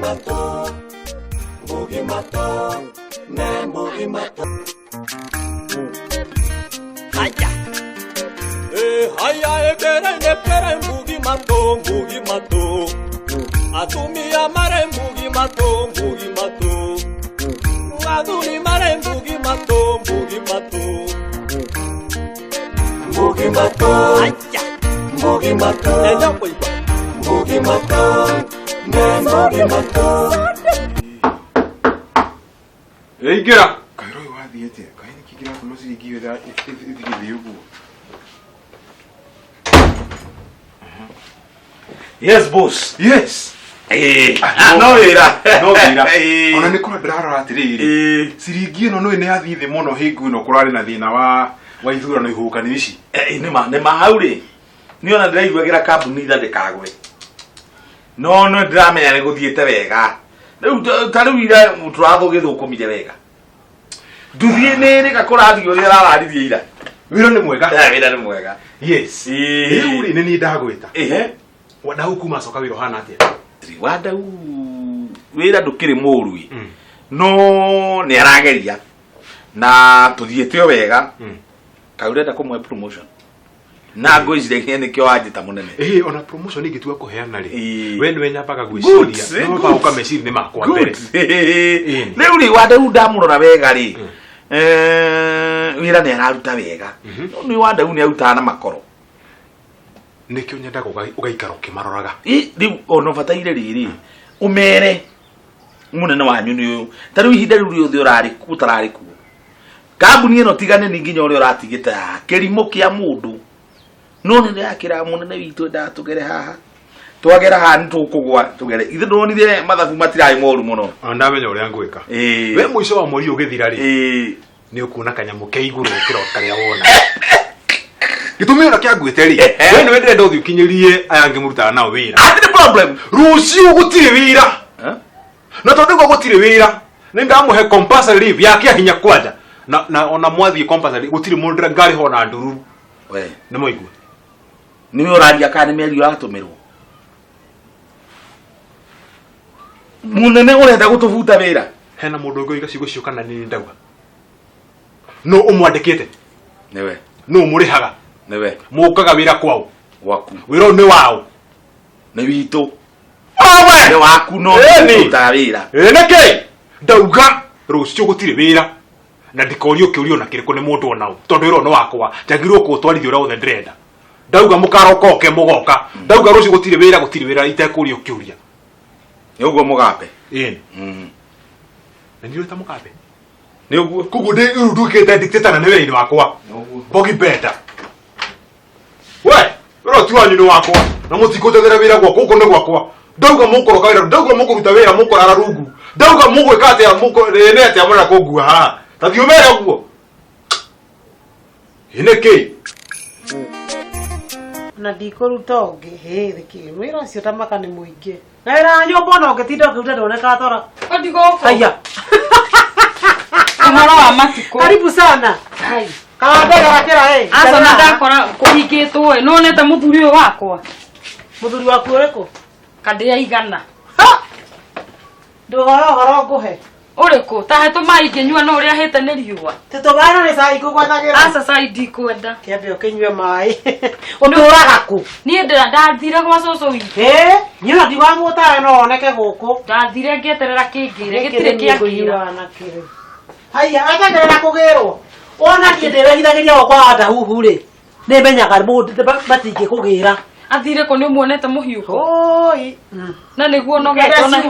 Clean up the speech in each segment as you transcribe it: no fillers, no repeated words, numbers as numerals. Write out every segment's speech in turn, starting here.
mato, Mbugi mato, ne mbugi mato. Haya. Eh, haya ekere nekere mbugi mato, mbugi mato. Atumia mare mbugi mato, mbugi mato. Athuri mare mbugi mato, mbugi mato. Mbugi mato. Haya. Mbugi mato. Enda kuigua. Mbugi mato, ne mbugi mato. Ingĩra. Kaĩ ũyũ wathiĩ atĩa? Kaĩ nĩkĩ kĩratũma ciringi ĩyo ĩthiĩ ũguo? Yes, boss. Yes. Eh, Ah, no wĩra. No wĩra. Eh. Ona nĩ kũrora ndĩrarora atĩrĩrĩ. Eh. Ciringi ĩno nĩ nĩ yathiĩ thĩ mũno hingo ĩno kũrarĩ na thĩna wa ithurano ihuhũkanio ici. Eh, nĩ ma nĩ ma hau rĩ. Niĩ ona ndĩraiguagĩra kambuni itha ndĩkagwe. No no ndĩramenya nĩ gũthiĩte wega. Rĩu ta rĩu ira tũrathũgĩthũkũmire wega. Nduthi nĩ ĩrĩga kũrathiĩ ũrĩa ĩrararirie ira. Wĩra nĩ mwega. Eh, wĩra nĩ mwega. Yes. Eh. Rĩu rĩ nĩ niĩ ndagwĩta. Ehe. Wadau kuma coka wĩra ũhana atĩa? Wadau wĩra ndũkĩrĩ mũũru ĩ. Mm. No nĩ arageria na tũthiĩte o wega. Mm. Kaĩ ũrenda kũmũhe promotion na ngwĩciragia nĩkĩo wanjĩta mũnene. Ĩĩ ona promotion ingĩtua kũheana rĩ. Ĩĩ. We nĩwe nyambaga Good, gwĩciria. eh, No good. ũka meciria nĩ makwa mbere. Good. Ĩĩ. Rĩu rĩ Wandau ndamũrora wega rĩ, Mm. wĩra nĩ araruta wega. Mhm. No nĩ Wandau nĩ arutaga na makoro. Nĩkĩo nyendaga ũgaikara ũkĩmaroraga. Ĩ, rĩu ona ũbataire rĩrĩ ũmere mũnene wanyu nĩ ũyũ ta rĩu ihinda rĩu rĩothe ũrarĩ ũtararĩ kuo kambuni ĩno tigane nĩ nginya ũrĩa ũratigĩte haha kĩrimũ kĩa mũndũ no nĩ ndĩrakĩra mũnene witũ endaga tũgere haha twagera haha nĩ tũkũgwa tũgere ithe ndonire mathabu matirarĩ moru mũno. Ona ndamenya ũrĩa ngwĩka. Ĩĩ. We mũico wa mweri ũgĩthira rĩ. Ĩĩ. Nĩ ũkuona kanyamũ ke igũrũ gũkĩra karĩa wona. Gĩtũmi ona kĩa ngwĩte rĩ. Ehe. We nĩwe ndĩrenda ũthiĩ ũkinyĩrie aya angĩ mũrutaga nao wĩra. Hatirĩ problem. Rũciũ gũtirĩ wĩra. Eh? Na tondũ ũguo gũtirĩ wĩra nĩ ndamũhe compulsory leave ya kĩa hinya kwanja. Na ona mwathiĩ compulsory gũtirĩ mũndũ ngarĩha ona ndururu. We Nĩ mwaigua. nĩwe ũraria kana nĩ mĩario ũratũmĩrwo mũnene ũrenda gũtũbuta wĩra. Hena mũndũ ũngĩ oiga ciugo icio kana nĩ ndauga. No ũmwandĩkĩte. Nĩwe. No ũmũrĩhaga. Nĩwe. Mũkaga wĩra kwao. Gwaku. Wĩra ũyũ nĩ wao. Nĩ witũ. Awe! Nĩ waku no Ĩni. ũrutaga wĩra. Ĩ nĩkĩ? Ndauga rũciũ gũtirĩ wĩra na ndikorio kĩũria ona kĩrĩkũ nĩ mũndũ ona ũ tondũ wĩra ũyũ nĩ wakwa njagĩrĩirwo kũũtwarithia ũrĩa wothe ndĩrenda. Ndauga mũkaroka oke mũgoka. Ndauga rũciũ gũtirĩ wĩra gũtirĩ wĩra itekũrio kĩũria. Nĩ ũguo mũgambe. Ĩni. Mm. Na niĩ ta mũgambe. Nĩ ũguo. Koguo ndĩ rĩu nduĩkĩte dictator na nĩ wĩra-inĩ wakwa. Nĩ ũguo. Bogi benda. We, wĩra ti wanyu nĩ wakwa na mũtikũnjathĩra wĩra gwakwa gũkũ nĩ gwakwa. Ndauga mũkũroka wĩra, ndauga mũkũruta wĩra mũkũrara rungu. Ndauga mũgwĩka atĩa mũkũ nĩ atĩa mũrenda kũngua haha. Ta thiĩ ũmere ũguo. Ĩ nĩkĩ? Na ndikũruta ũngĩ hĩ thĩkĩ wĩra ũcio ta maka nĩ mũingĩ na wĩra wa nyũmba ona ũngĩtinda ũkĩruta ndũonekaga tora. Odi gũkũ. Haya. Ũhoro wa matukũ. Karibu sana. Hai. Kawambega gakĩra ĩ. Aca na ndakora kũhingĩtwo ĩ nĩwonete mũthuri ũyũ wakwa. Mũthuri waku ũrĩkũ? Kandĩa igana. Ha! Ndũhoro ũhoro ngũhe. Ũrĩkũ? Ta he tũmaĩ ingĩnyua no ũrĩa hĩte nĩ riũa. Tũtũmaĩ nĩ cai ngũgwethagĩra. Aca cai ndikwenda. Kĩambe ũkĩnyue maĩ. Ũtũraga kũ? Niĩ ndĩra ndathire gwa cũcũ witũ. Ĩ, niĩ ona ndiwamũtawe no oneke gũkũ. Ndathire ngĩeterera kĩngĩre gĩtirĩ kĩangĩra. Haiya, etagĩrĩra kũgĩrwo. Wona niĩ ndĩrehithagĩria o kwa Wadahuhu rĩ, nĩ menyaga mũndũ matingĩkũgĩra. Athire kũ nĩ ũmuonete mũhiũko? Oi. Na nĩguo nogete ona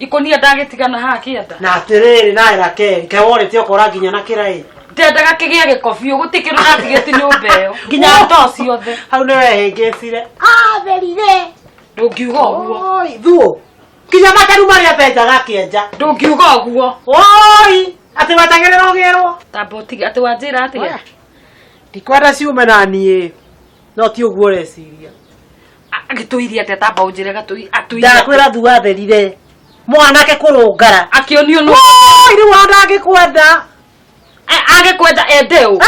ikũnia ndagĩtigana haha kĩanda. Na atĩrĩrĩ nawe Rakeli, kaĩ worĩte ũkora nginya na kĩraĩ. Ndendaga kĩgĩe gĩko biũ gũtirĩ kĩndũ ndatigĩtie nyũmba ĩyo. Nginya ndoo ciothe. Hau nĩ wehĩngĩcire. Atherire. Ndũngiuga ũguo. Oi, thuo. Nginya mataru marĩa atenjaga akĩenja. Ndũngiuga ũguo. Oi, atĩ wetagĩrĩra ũgĩrwo. Tamba ũtige atĩ wanjĩra atĩa? Ndikwenda ciume na niĩ. No ti ũguo ũreciria. Agĩtũirie atĩa tamba ũnjĩre gatũi atũirie. Ndakwĩra thuo atherire. Mwanake kũrũngara. Akĩonio nũ. Oi, rĩu ona ndangĩkwenda. Agĩkwenda ende ũ.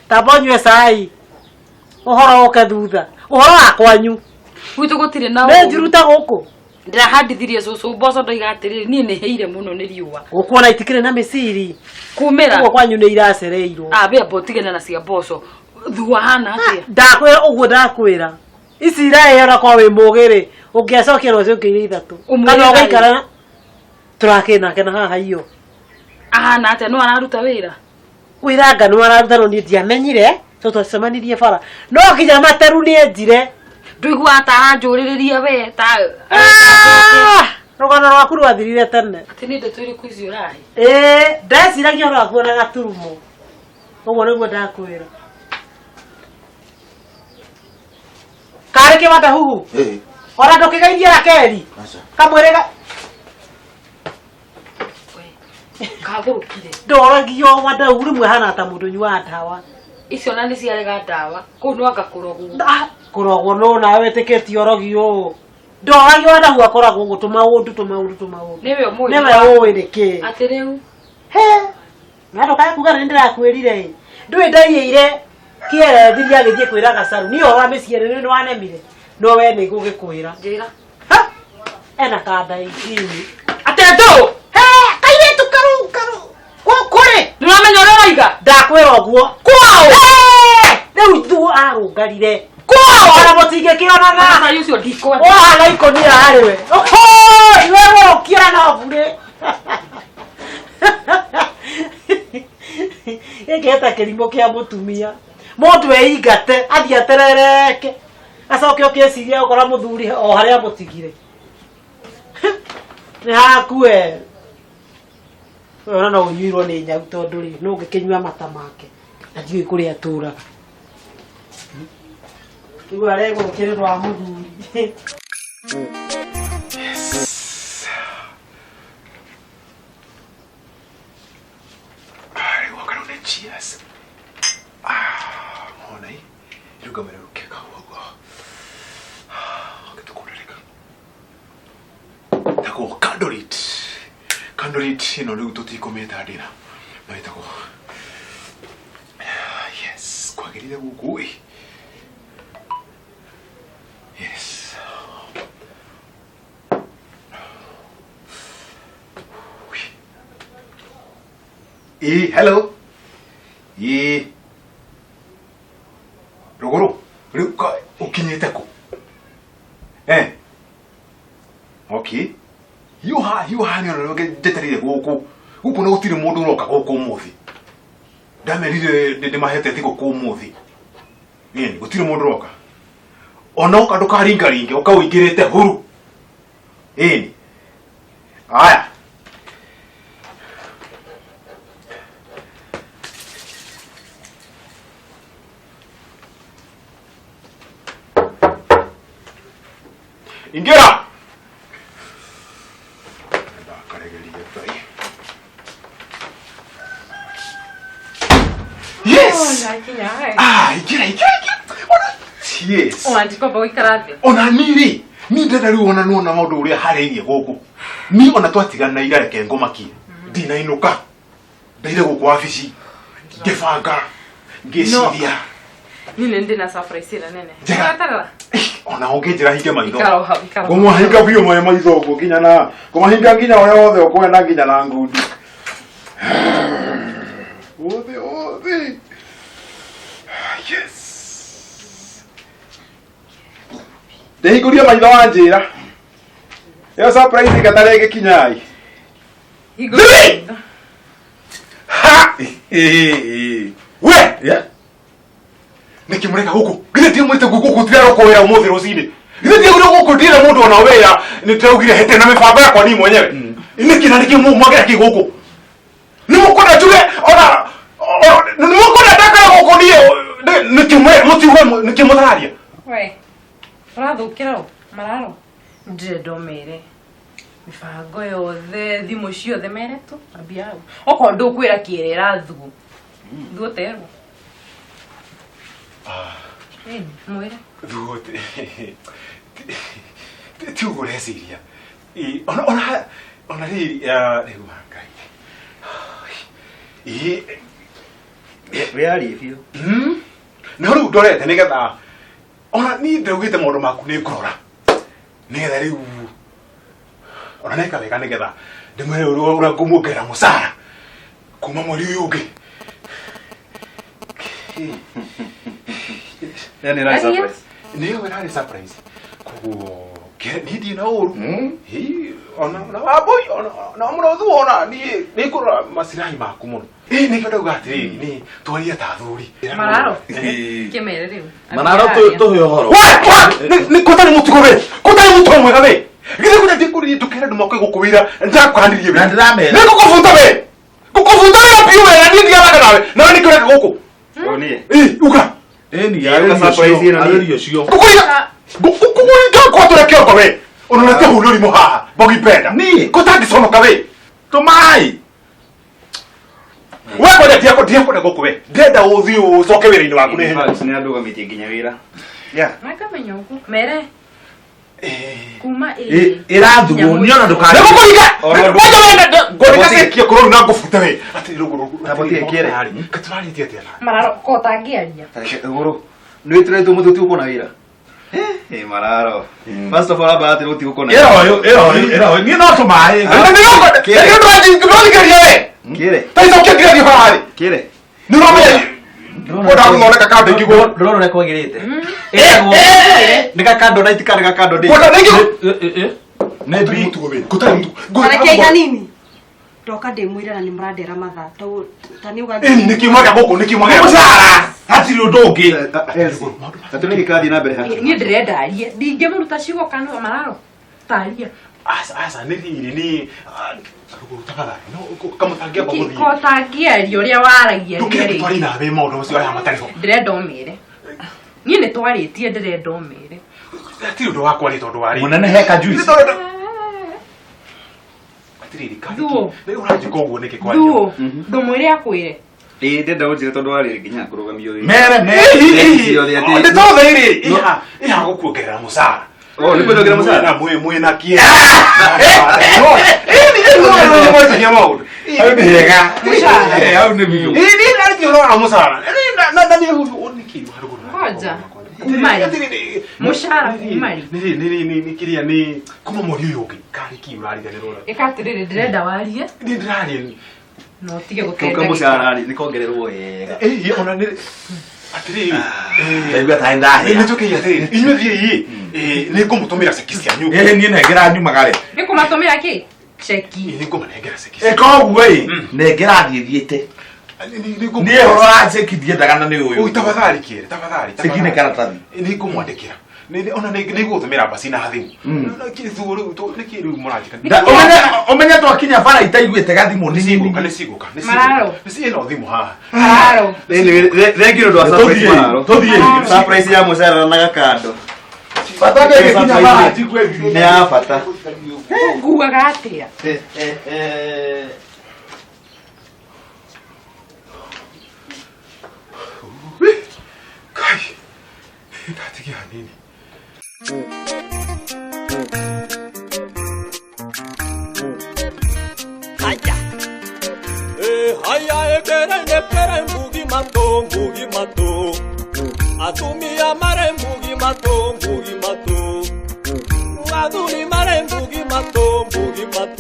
Tamba ũnyue cai. Ũhoro ũke thutha. Ũhoro wa kwanyu. Gwitũ gũtirĩ na Nĩ ũru. njuru ta gũkũ. Ndĩrahandithirie cũcũ mboco ndoiga atĩrĩrĩ niĩ nĩ hĩire mũno nĩ riũa. Gũkuona itikĩrĩ na mĩciri. Kumĩra. Ũguo kwanyu nĩ iracereirwo. Ah, bĩa mbotigana na cia mboco. Thuo hana atĩa? Ndakwĩra ũguo ndakwĩra. Ici iraĩra kwa wĩ mũgĩ rĩ, ũngĩacokia rũciũ ũngĩire ithatũ. Ũmwĩre Kana thayũ. ũgaikara tũrakĩ nake na haha iyo. Ahana atĩa? No araruta wĩra? Wĩra anga nĩ araruta no niĩ ndiamenyire tondũ twacemanirie bara. No nginya materu nĩ enjire. Ndũiguaga ta aranjũrĩrĩria we ta Ah! Rũgano rwaku rwathirire tene. Atĩ nĩ ndeto irĩkũ icio ũrahe? Ĩĩ, ndeciragia ũhoro waku ona gaturumo. Ũguo nĩguo ndakwĩra. Karĩ kĩwanda huhu? Eh, Ona ndũkĩgeithie Rakeli? aca. Kamwĩrĩ ga Kagũrũkire. ndoragio wanda rĩmwe hana ta mũndũ ũnyuaga ndawa. Icio na nĩ ciarega ndawa. Kũu no anga kũrogwo. Ah, kũrogwo no nawe wĩtĩkĩtie ũrogi ũũ. Ndoragio wanda huhu akoragwo ũguo tũmaũndũ tũmaũndũ tũmaũndũ. Nĩwe ũmũĩ. Nĩwe ũĩ nĩkĩ. Atĩ rĩu He! Na ndũkae kuga nĩ ndĩrakwĩrire ĩ. Ndũĩ ndaiyĩire kĩerethirie agĩthiĩ kwĩra gacaru. Niĩ ũhoro wa mĩciĩ ĩrĩ nĩ wanemire. No we nĩ ngũgĩkwĩra. njĩra. Ha! Ena kanda ikini. Atĩ ndũ! He! Kairĩtu karu karu. Gũkũ rĩ. Nĩ ũramenya ũrĩa ũroiga? Ndakwĩra ũguo. Kwao! He! Rĩu thu arũngarire. Kwao! Ona mũtingĩkĩonaga. Gacai ũcio ndikwenda. Wahana ikũnia harĩ we. Oho! Iwe gũrũkia na burĩ. Gĩkĩ kĩrimũ kĩa mũtumia. Mũndũ eingate, athiĩ aterereke. Acoke ũkĩciria ũkora mũthuri o harĩa amũtigire. Nĩ haku we. We ona no ũnyuirwo nĩ nyau tondũ rĩ, no ũngĩkĩnyua mata make. Na ndiũĩ kũrĩa atũraga. Rĩu aregũkĩrĩrwo wa mũthuri. Rĩu oka rĩu nĩ cheers. Ah, mona ĩ rĩu ngamĩra rũkeka ũguo. Gĩtũkũrĩrĩka. Ĩtagwo candlelit. Candlelit ĩno rĩu tũtikũmĩta ndĩna. No ĩtagwo yes, kwagĩrĩire gũkũ ĩ. Yes. Ĩ, hello. Ĩ. Rũgũrũ, rĩu ũkinyĩte kũ? Eh. Okay. Hiũha, hiũha nĩ ona njetereire gũkũ. Gũkũ na gũtirĩ mũndũ ũroka gũkũ ũmũthĩ. Ndamerire ndĩmahete thigũkũ ũmũthĩ. Ĩni, gũtirĩ mũndũ ũroka. Ona oka ndũkaringaringe, ũka ũingĩrĩte huru. Ĩni. Aya. Ingĩra. Ndakaregeria Ngai. Yes. Ah, ingĩra, ingĩra, ingĩra. Ona, yes. Wandikwamba gũikara thĩ. Ona niĩ rĩ, niĩ ndĩrenda rĩu ona nĩwona maũndũ ũrĩa harĩirie gũkũ. Niĩ ona twatigana ira reke ngũmakie. Ndinainũka. Ndaire gũkũ wabici. Ngĩbanga. Ngĩciria. Niĩ nĩ ndĩ na surprise ĩrĩa nene. Njega. Ũreterera? Ona ũngĩnjĩra hinge maitho. Ikara o hau, ikara o hau. Ngũmahinga biũ mwene maitho ũguo nginya na ngũmahinga nginya ũrĩa wothe ũkwenda nginya na ngundi. Othe othe. Yes. Ndĩhingũrie maitho wanjĩra. Ĩyo surprise ĩgatarĩ ĩgĩkinyai. Hingũra Three! maitho. Ha! We! Yeah. Nĩkĩ mũreka gũkũ? Githĩ ti mwĩte gũkũ tiraroko wĩra ũmũthĩ rũcinĩ. Githĩ ti gũkũ ndirĩ mũndũ ona wĩra nĩ ndĩraugire hete na mĩbango yakwa niĩ mwenyewe. Nĩkĩ na nĩkĩ mwagera kĩ gũkũ? Nĩ mũkwenda njuge ona nĩ mũkwenda ndakara gũkũ niĩ nĩkĩ mũtiuge nĩkĩ mũtararia? We, ũrathũkĩra ũ? Mararo? Ndĩrenda ũmere mĩbango yothe thimũ ciothe mere tu ambia hau okorwo ndũkwĩra kĩrera thuo thuo terwo Ĩni, mwĩre Thuo ti ũguo ũreciria. Ona ona ona rĩrĩ rĩu wa Ngai. Ĩ Wĩyarie biũ. No rĩu ndorete nĩgetha ona niĩ ndĩraugĩte maũndũ maku nĩ ngũrora nĩgetha rĩu Ona neka wega nĩgetha ndĩmwĩre ũrĩa ngũmuongerera mũcara kuma mweri ũyũ ũngĩ. Yani ĩrarĩ surprise. Nĩyo ĩrarĩ surprise. Koguo niĩ ndirĩ na ũru. Ona na wambui ona mũrothu ona niĩ nĩngũrora macirahi maku mũno. Nĩkĩo ndauga atĩrĩrĩ nĩ twarie ta athuri. Mararo. Kĩmere rĩu. Mararo tũhe ũhoro. Nĩ kũtarĩ mũtugo we. Kũtarĩ mũtugo mwega we. Githĩ kũrĩa ndĩkũrĩrie ndũkere andũ moke gũkũ wĩra ndakũhanĩrie we. Na ndĩramera. Nĩ ngũkũbuta we. Ngũkũbuta wĩra biũ we na niĩ ndiaraga nawe. Nawe nĩkĩo ũreka gũkũ. Niĩ. Uga. Ĩni arĩrio cio. Ngũkũiga. Ngũkũiga kwatũra kĩongo we. Ũnorete hau nĩ ũrimũ haha. Mbogi penda. Niĩ. Kũtangĩconoka we. Tũmaĩ. We kwenda ndiakwenda gũkũ we. Ndĩrenda ũthiĩ ũcoke wĩra-inĩ waku nĩ Fact, nĩ andũgamĩtie nginya wĩra. Yeah. Makamenya ũguo. Mere. Kuma Ĩrathugwo niĩ ona ndũkanjĩre. Nĩngũkũringa. Ona Wenda wenda ngwandĩka ceki ya kũrũru na ngũbute we. Atĩ rũgũrũ. Tabotie kĩere. Katũrarĩtie atĩa na? Mararo ko ũtangĩaria. Tareke ũgũrũ. Nĩ wĩtĩrĩtwo mũtĩ ũtigũkwo na wĩra. Mararo. First of all amba atĩ ũtigũkwo na Ĩroyũ ĩroyũ ĩroyũ niĩ no tũmaĩ. Nĩkĩo ndĩrathikĩrĩria we. Kĩere. Ta icokia ngirathi haha rĩ. Kĩere. Nĩ ũramenya. Kwenda gũthondeka kando ingĩ guo. Ndĩrona ũrĩa kwagĩrĩte. Ĩtagwo nĩ gakando night kana gakando day. Kwenda nĩngĩ. Nĩ bi. Mũtugo we. Gũtarĩ mũtugo. Tareke iga nini ndoka ndĩmwĩre na nĩmũrandera mathaa ta nĩ ũga Ĩni nĩkĩo mwagĩa gũkũ nĩkĩo mwagĩa. Mũcara. Hatirĩ ũndũ ũngĩ. Tatu nĩkĩ kĩrathiĩ na mbere haha? Niĩ ndĩrenda arie. Ndingĩmũruta ciugo kanua mararo. Taria. Aca aca nĩ rĩrĩ nĩ rũgũrũ tafadhali. No kamũtangĩamba gũthiĩ. Ko ũtangĩaria ũrĩa waragia Ndũkĩreke rĩ. twarie nawe maũndũ macio aya matarĩ ho. Ndĩrenda ũmĩre. Niĩ nĩ twarĩtie ndĩrenda ũmĩre. Hatirĩ ũndũ wa kwaria tondũ warĩ. Mũnene heka juice. Atĩrĩrĩ kaĩ. Thuo. Nĩ ũranjĩka ũguo nĩkĩ kwaria? Thuo. Ndũmwĩre akwĩre. Ĩĩ ndĩrenda ũnjĩre tondũ warĩ nginya kũrũgamio wĩra. Mere mere. Nĩ tondũ rĩrĩ ĩha gũkuongerera mũcara. Oh, nĩ kuongerera mũcara? Na mwĩ na kĩeha. Ĩni nĩ maũndũ. Hau nĩ hega. Mũcara. Hau nĩ biũ. Ĩni nĩ ũhoro wa mũcara. Na nĩ nĩkĩ harũgũrũ. Ngoja. Kuma rĩ? Mũcara kuma rĩ? Nĩ kĩrĩa nĩ kuma mweri ũyũ ũngĩ. Karĩ kĩ ũrariganĩrwo? Ĩka atĩrĩrĩ ndĩrenda warie Nĩ ndĩraria. na ũtige Kau gũtenda. kamũcara rĩ nĩ kongererwo wega. Ĩĩ ona nĩ atĩrĩrĩ. Ndaigua tarĩ ndahĩa. Nĩ njũkĩire atĩrĩrĩ inyuĩ thiĩi nĩ ngũmũtũmĩra ceki cianyu. Ĩĩ niĩ nengera nyumaga rĩ. Nĩ kũmatũmĩra kĩ? Ceki. Nĩ ngũmanengera ceki. Ĩka ũguo ĩ. Nengera thiĩ thiĩte. Niĩ ũhoro wa ceki ndiendaga na nĩ ũyũ. Ui tafadhali kĩere tafadhali. Ceki nĩ karatathi. Nĩ ngũmwandĩkĩra. Ona nĩ ngũgũtũmĩra mbaci na thimũ. Nĩkĩ rĩu nĩkĩ rĩu mũranjĩka? Ũmenye twakinya bara itaiguĩte gathimũ Nĩ nĩ cigũka nĩ cigũka nĩ Mararo. cigũka. Nĩ ĩno thimũ haha. Mararo. Thengiũ nĩ ũndũ wa surprise mararo. Tũthiĩ. Surprise ya mũcara na gakando. Bata nĩ gĩkinya bara njigue Nĩ ya bata. Nguaga atĩa? Kai. Ndatigia hanini. Haya ekere nekere mbugi mato mbugi mato. Atumia mare mbugi mato mbugi mato. Athuri mare mbugi mato mbugi mato.